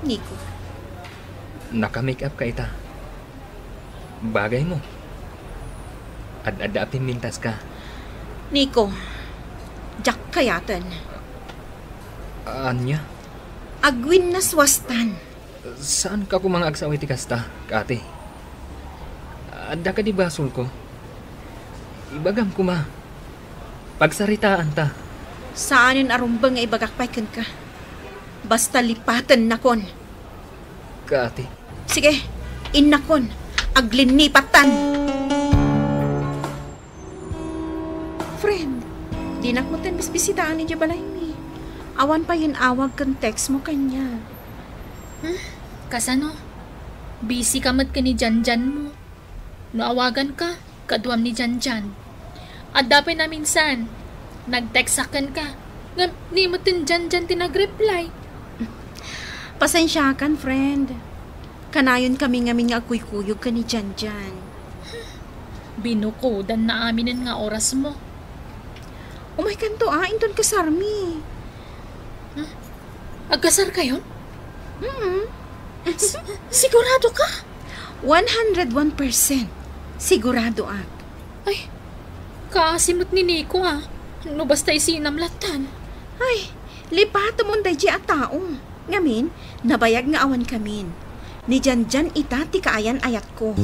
Nico. Naka-make up ka ita. Bagay mo. Ad-adda a pimmintas ka. Nico, diak kayaten. Ania? Agwinnaswastan. Saanka koma nga agsao iti kasta, Kati? Adda kadi basolko? Ibagam koma. Pagsaritaanta. Saanen a rumbeng nga ibagak pay kenka. Basta lipatennakon. Kati. Sige, innakon. Aglinnipattan. Friend, dinak metten bisbisitaan idiay balaymi. Awan pay yen awag ken text mo kaniak. Hmm? Kasano? Busy ka met ken ni Janjan mo. No awaganka, kaduam ni Janjan. Adda pay naminsan, nag-textak kenka, ngem ni metten Janjan ti nag-reply. Pasensiakan, friend. Kanayonkami ngamin nga agkuykuyog ken ni Janjan. Binukodanna aminen nga oras mo. Umaykanto a, inton kasarmi. Hmm? Agkasarkayon? Mm. Si-, sigurado ka? One hundred one percent. Sigurado ak. Ay, kaasi met ni Nico, ah. No basta isinam lattan. Ay, lipatem on daydi a tao. Ngamin, nabayag nga awan kamin. Ni Janjan ita ti kaayan-ayatko.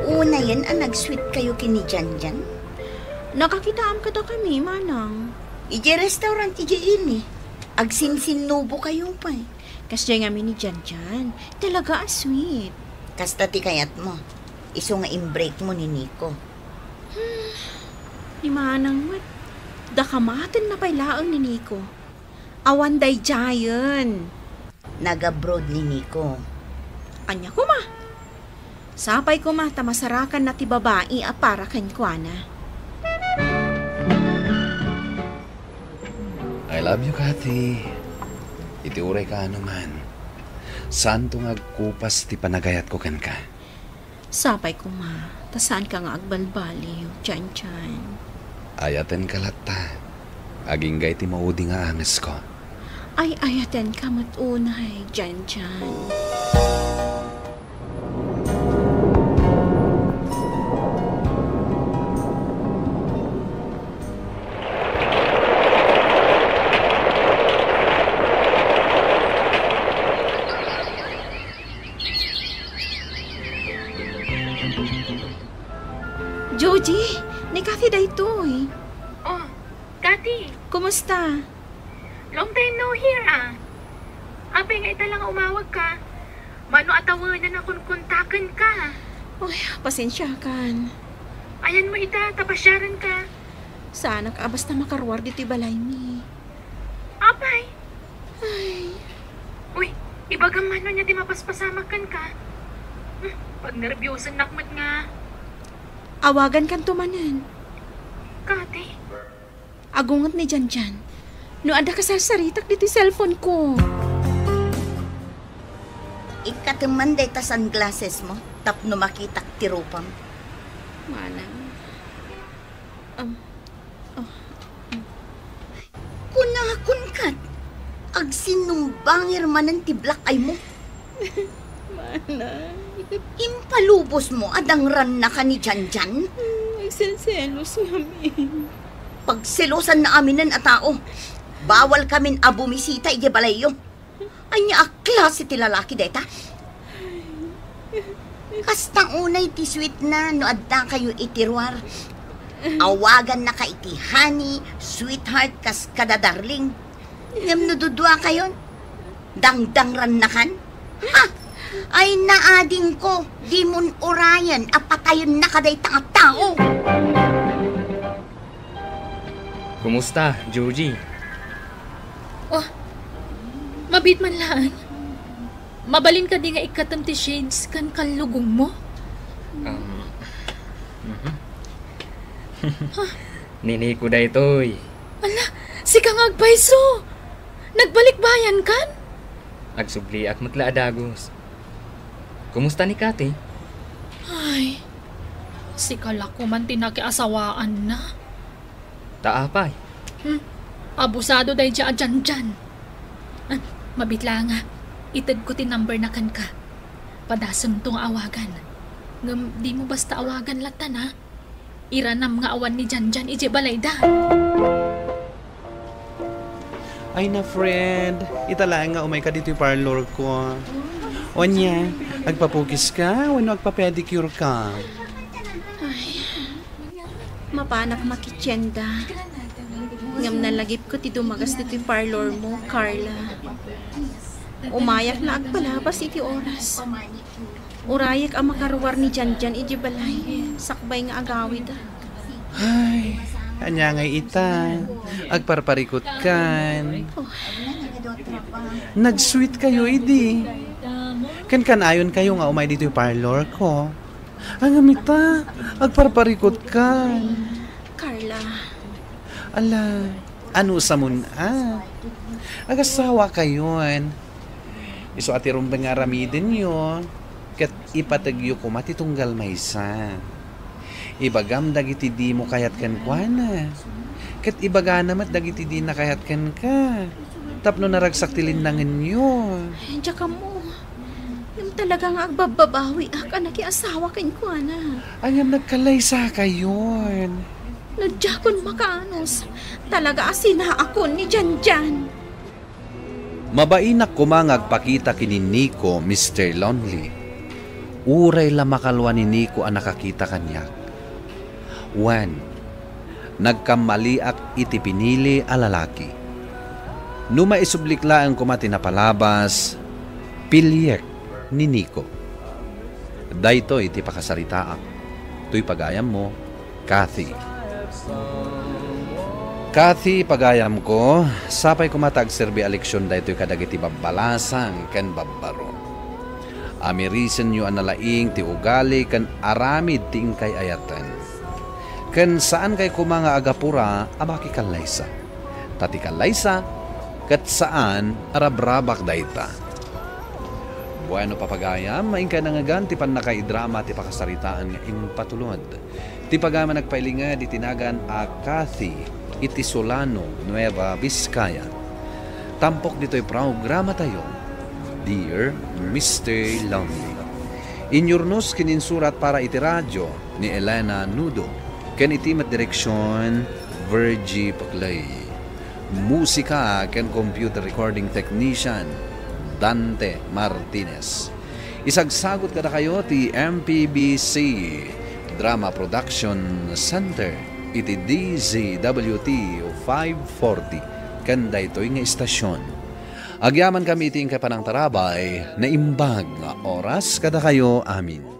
Unayen a nag-sweet kayo ken ni Janjan? Nakakitaam kadakami, manang. Idiay restaurant idiay ini. Agsinsinnubo kayo pay. Kasdiay ngamin ni Janjan. Talaga a sweet. Kasta ti kayatmo. Isu nga imbreak mo ni Nico. Hmm, ni manang met. Dakamatenna pay laeng ni Nico. Awan daydiayen. Nag-abroad ni Nico. Ania koma? Sapay koma ta masarakanna ti babai a para kenkuana. I love you, Kathy. Iti uray kaano man, saanto nga agkupas ti panagayatko kenka. Sapay koma, ta saanka nga agbalbaliw, Janjan. Ayatenka latta, agingga iti maudi nga angesko. Ay-ayatenka met unay, Janjan. Joji, Ta. Long time no hear, ah. Apay nga ita la nga umawagka? Mano a tawenan a kunkuntakenka? Uy, pasensiakan. Ayanmo ita, ta pasiarenka. Saanak a basta makaruar ditoy balaymi. Apay? Ay. Uy, ibagam mano ania ti mapaspasamak kenka? Hmm, pagnerbiosonnak met nga. Awagankanto manen. Kati? Agunget ni Janjan. No adda kasarsaritak ditoy cellphone ko. Ikkatem man dayta sunglasses mo tapno makitak ti rupam. Manang. Um, oh. Kunakon ket, agsinumbangir manen ti black eye mo. Manang. Impalubos mo a dangrannaka ni Janjan? Hmm, agselselos ngamin. Pagselosan na aminen a tao. Bawal kamin a bumisita idiay balayyo. Ania a klase ti lalaki dayta? Kasta unay ti sweetna no addakayo iti ruar. Awagannaka iti honey, sweetheart, kas kada darling. Ngem no duduakayon, dangdangrannakan? Ha? Ay, naadingko, dimon urayen a patayennaka dayta nga tao. Kumusta, Georgie? Oh, mabiit man laeng. Mabalin kadi nga ikkatem ti shades ken kallugongmo? Um, mhm. Niniko daytoy. Ala, sika nga agpayso! Nagbalikbayan kan? Agsubliak met la a dagus. Kumusta ni Kati? Ay, sika la koman ti nakiasawaanna. Ta apay? Hmm, abusado daydiay a Janjan. Ah, mabiit laeng a, itedko ti number na kenka. Padasento nga awagan. Ngem dimo basta awagan latta, ha? Iranam nga awan ni Janjan idiay balayda. Ay na, friend, ita laeng nga umayka ditoy parlor ko. Ania, agpapukiska wenno agpa-pedicure ka? Ay, mapanak makitienda. Ngem nalagipko ti dumagas ditoy parlor mo, Carla. Umayak la agpalabas iti oras. Urayek a makaruar ni Janjan idiay balay, sakbay nga agawida. Ay, ania ngay ita? Agparparikutkan. Oh. Nag-sweet kayo idi. Kankanayon kayo nga umay ditoy parlor ko. Ngem ita, agparparikutkan. Carla. Ala, ano sa mun-a? Agasawa kayon. Isu a ti rumbeng nga aramidenyo, ket ipategyo koma ti tunggal maysa. Ibagam dagiti dimo kayat kenkuana, ket ibagana met dagiti dina kayat kenka, tapno naragsak ti linnangenyo. Diak ammo. Ngem talaga nga agbabbabawiak a nakiasawa kenkuana. Ngem nagkallaysa kayon. No diakon makaanus, talaga a sinaakon ni Janjan. Mabainak koma nga agpakita ken ni Nico, Mister Lonely. Uray la makalua ni Nico a nakakita kaniak. Wen, nagkammaliak iti pinili a lalaki. No maisublik laeng koma ti napalabas, piliek ni Nico. Daytoy ti pakasaritaak. Toy pagayammo, Kathy. Kathy, pagayamko, sapay koma ta agserbi a leksion daytoy kadagiti babbalasang ken babbaro. Amirisenyo a nalaing ti ugali ken aramid ti inkay ayaten. Ken saankay koma nga agapura a makikallaysa. Ta ti kallaysa, ket saan a rabrabak dayta. Bueno, papagayam, inkay nangngegan ti pannakaidrama ti pakasaritaan nga impatulod. Ti pagayam a nagpailinged iti nagan a Kathy iti Solano, Nueva Vizcaya. Tampok ditoy programatayo, Dear Mister Lonely. Inyurnos ken insurat para iti radio ni Elena Nudo, ken iti met direksion, Virgie Paclay. Musika ken computer recording technician, Dante Martinez. Isagsagut kadakayo ti M P B C Drama Production Center iti D Z W T five forty. ken daytoy nga istasion. Agyamankami iti inkay panangtarabay, naimbag nga oras kadakayo amin.